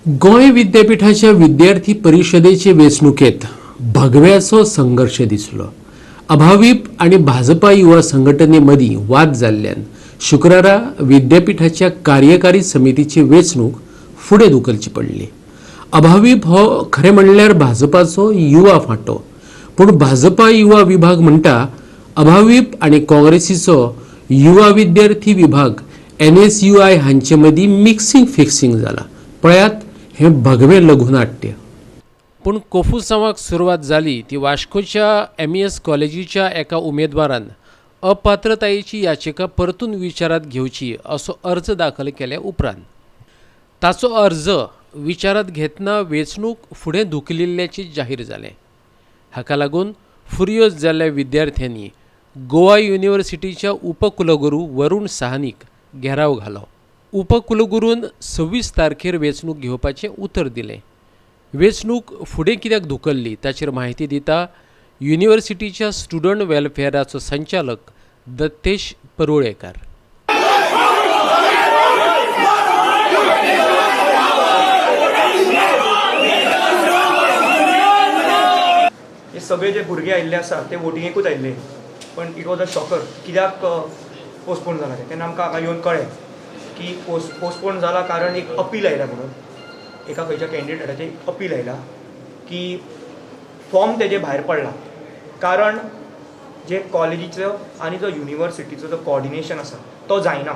गोंय विद्यापीठाच्या विद्यार्थी परिशदेचे वेंचणुकेत भगव्याचो संघर्श दिसलो. अभाविप आनी भाजपा युवा संघटने मदीं वाद जाल्ल्यान शुक्रारा विद्यापीठाच्या कार्यकारी समितीची वेंचणूक फुडें धुकलची पडली. अभाविप हो खरें म्हणल्यार भाजपाचो युवा फांटो, पूण भाजपा युवा विभाग म्हणटा अभाविप आनी काँग्रेसीचो युवा विद्यार्थी विभाग एनएसयूआय हांचे मदीं मिक्सिंग फिक्सिंग जाला. पळयात हें भगवें लघुनाट्य. पूण कोफुसांवाक सुरवात जाली ती वास्कोच्या एमईएस कॉलेजीच्या एका उमेदवारान अपात्रतायेची याचिका परतून विचारात घेवची असो अर्ज दाखल केल्या उपरांत. ताचो अर्ज विचारात घेतना वेंचणूक फुडें धुकलिल्ल्याचें जाहीर जालें. हाका लागून फुर्योज जाल्ल्या विद्यार्थ्यांनी गोवा युनिव्हर्सिटीच्या उपकुलगुरू वरुण साहनीक घेराव घालो. उपकुलगुरून 26 तारखेर वेंचणूक घेवपाचें उतर दिलें. वेंचणूक फुडें कित्याक धुकल्ली ताचेर म्हायती दिता युनिव्हर्सिटीच्या स्टुडंट वेलफेअराचो संचालक दत्तेश परुळेकार. हे सगळे जे भुरगे आयिल्ले आसा ते वोटिंगेकूच आयिल्ले, पण it was a shocker कित्याक पोस्टपोन जाला तें. तेन्ना आमकां हांगा येवन कळ्ळें की पोस्टपोन जाला कारण एक अपील आयला म्हणून एका खंयच्या कॅन्डिडेटाचें एक अपील आयला की फॉर्म तेजे भायर पडला, कारण जे कॉलेजीचो आनी जो युनिवर्सिटीचो जो कॉर्डिनेशन आसा तो जायना.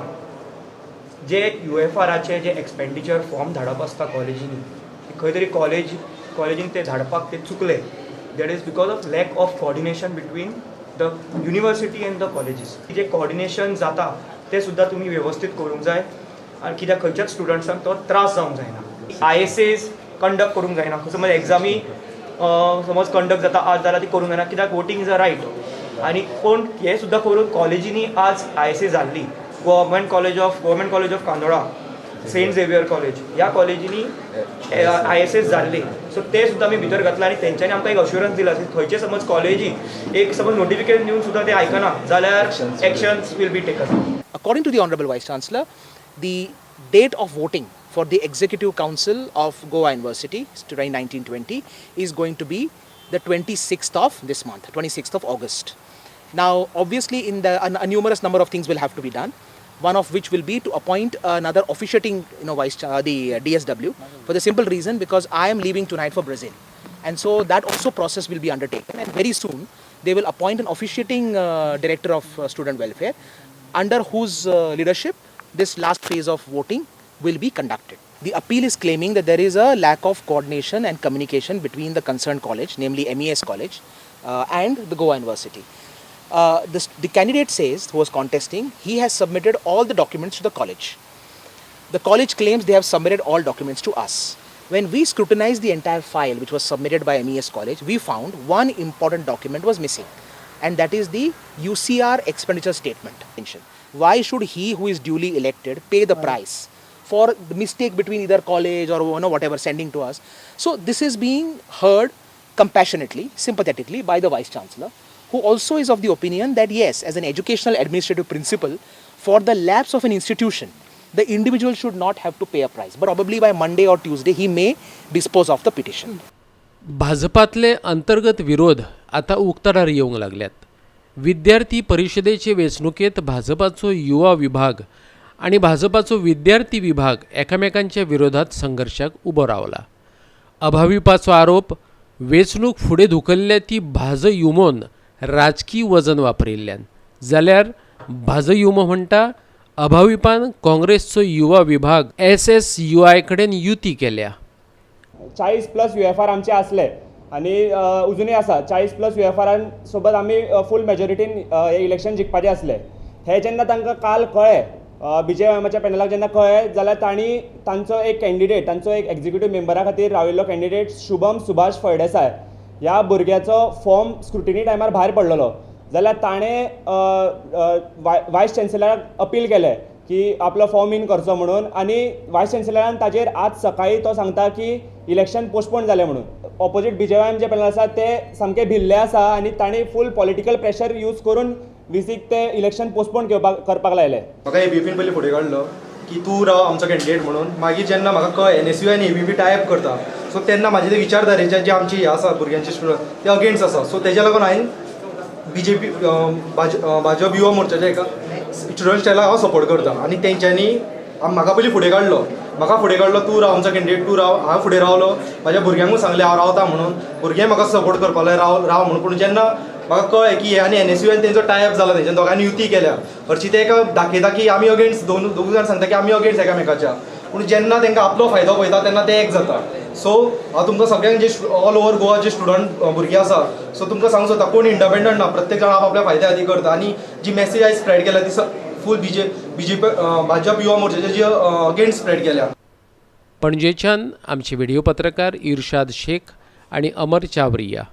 जे युएफआराचे जे एक्सपेंडिचर फॉर्म धाडप आसता कॉलेजींनी, खंय तरी कॉलेजीन ते धाडपाक ते चुकले. That is because of lack of coordination between the university and the colleges. J coordination जाता तें सुद्दां तुमी वेवस्थीत करूंक जाय आनी कित्याक खंयच्याच स्टुडंट्सांक तो त्रास जावंक जायना. I S as conduct करूंक जायना. समज एग्जामी समज कंडक्ट जाता आज जाल्यार ती करूंक जायना, कित्याक वोटींग is a right. आनी कोण हें सुद्दां करून कॉलेजींनी आज I S A जाल्ली. Government college of Candola, Saint Xavier College ह्या कॉलेजींनी I S S जाल्ली. सो ते सुद्दां आमी भितर घातला आनी तेंच्यांनी आमकां एक अश्युरन्स दिला, खंयचे समज कॉलेजी एक समज नोटिफिकेशन दिवन सुद्दां ते आयकना जाल्यार actions will be taken. According to the Honorable Vice Chancellor, the date of voting for the Executive Council of Goa University 2019-20 is going to be the 26th of this month, 26th of August. Now, obviously, in the a numerous number of things will have to be done. One of which will be to appoint another officiating, the DSW, for the simple reason because I am leaving tonight for Brazil, and so that also process will be undertaken. And very soon they will appoint an officiating director of student welfare, under whose leadership this last phase of voting will be conducted. The appeal is claiming that there is a lack of coordination and communication between the concerned college, namely MES College, and the Goa University. The candidate says, who was contesting, he has submitted all the documents to the college. The college claims they have submitted all documents to us. When we scrutinized the entire file which was submitted by MES College, we found one important document was missing, and that is the UCR expenditure statement. Why should he who is duly elected pay the price for the mistake between either college or whatever sending to us? So this is being heard compassionately, sympathetically by the Vice Chancellor, who also is of the opinion that yes, as an educational administrative principle, for the lapse of an institution, the individual should not have to pay a price. But probably by Monday or Tuesday, he may dispose of the petition. भाजपातले अंतर्गत विरोध आता उक्ताडार येवंक लागल्यात. विद्यार्थी परिशदेचे वेंचणुकेंत भाजपाचो युवा विभाग आनी भाजपाचो विद्यार्थी विभाग एकामेकांच्या विरोधात संघर्शाक उबो रावला. अभाविपाचो आरोप, वेंचणूक फुडें धुकल्ल्या ती भाजयुमोन राजकी वजन वापरिल्ल्यान, जाल्यार भाजयुमो म्हणटा अभाविपान काँग्रेसचो युवा विभाग एस एस you I कडेन युती केल्या. 40 प्लस युएफआर आमचे आसले आनी अजुनूय आसा. 40 प्लस युएफआरान सोबत आमी फूल मेजॉरिटीन हे इलेक्शन जिखपाचें आसलें. हें जेन्ना तांकां काल कळ्ळें, बीजेएमाच्या पॅनलाक जेन्ना कळ्ळें, जाल्यार तांणी तांचो एक कॅन्डिडेट, तांचो एक एक्झिक्युटीव मेंबरा खातीर राविल्लो कॅन्डिडेट शुभम सुभाष फळदेसाय ह्या भुरग्याचो फॉर्म स्क्रुटिनी टायमार भायर पडलेलो, जाल्यार ताणें वायस चॅन्सलराक अपील केलें की आपलो फॉर्म इन करचो म्हणून. आनी वायस चॅन्सलरान ताजेर आज सकाळीं तो सांगता की इलेक्शन पोस्टपोन जालें म्हणून. ऑपोजीट बीजेएम जे पॅनल आसा ते सामके भिल्ले आसा आनी तांणी फूल पॉलिटिकल प्रेशर यूज करून विसीक ते इलेक्शन पोस्टपोन घेवपाक करपाक लायलें. म्हाका एबीवीपीन पयलीं फुडें काडलो. की तूं राव आमचो कॅन्डिडेट म्हणून. मागीर जेन्ना म्हाका कळ्ळें एनएसयू आनी एबीव्हीपी टायअप करता, सो तेन्ना म्हाजे ते विचारधारेचे जे आमची हे आसा भुरग्यांचे स्टुडंट ते अगेन्स्ट आसा. सो तेज्या लागून हांवें बीजेपी भाजप युवा मोर्चाच्या एका स्टुडंट स्टायलाक हांव सपोर्ट करता आनी तेंच्यांनी म्हाका पयलीं फुडें काडलो, म्हाका फुडें काडलो, तूं राव आमचो कॅन्डिडेट, तूं राव. हांव फुडें रावलो, म्हाज्या भुरग्यांकूय सांगलें हांव रावता म्हणून. भुरगे म्हाका सपोर्ट करपाक लागले, राव राव म्हणून. पूण जेन्ना म्हाका कळ्ळें की हे आनी एनएसयू आनी तेंचो टायअप जाला, तेंच्या दोगांनी युती केल्या, हरशीं ते एका दाखयता की आमी अगेन्स्ट, दोन दोग जाण सांगता की आमी अगेन्स्ट एकामेकाच्या, पूण जेन्ना तांकां आपलो फायदो पळयता तेन्ना ते एक जाता. सो हांव तुमकां सगळ्यांक जे ऑल ओवर गोवा जे स्टुडंट भुरगे आसा, सो तुमकां सांगूंक सोदता, कोण इंडिपेंडंट ना, प्रत्येक जाण आप आपल्या फायद्या खातीर करता. आनी जी मॅसेज आयज स्प्रेड केल्या ती फूल बीजेपी भाजप युवा मोर्चाचे जी अगेन्स्ट स्प्रेड केल्या. पणजेच्यान आमचे व्हिडिओ पत्रकार इर्शाद शेख आणि अमर चावरिया.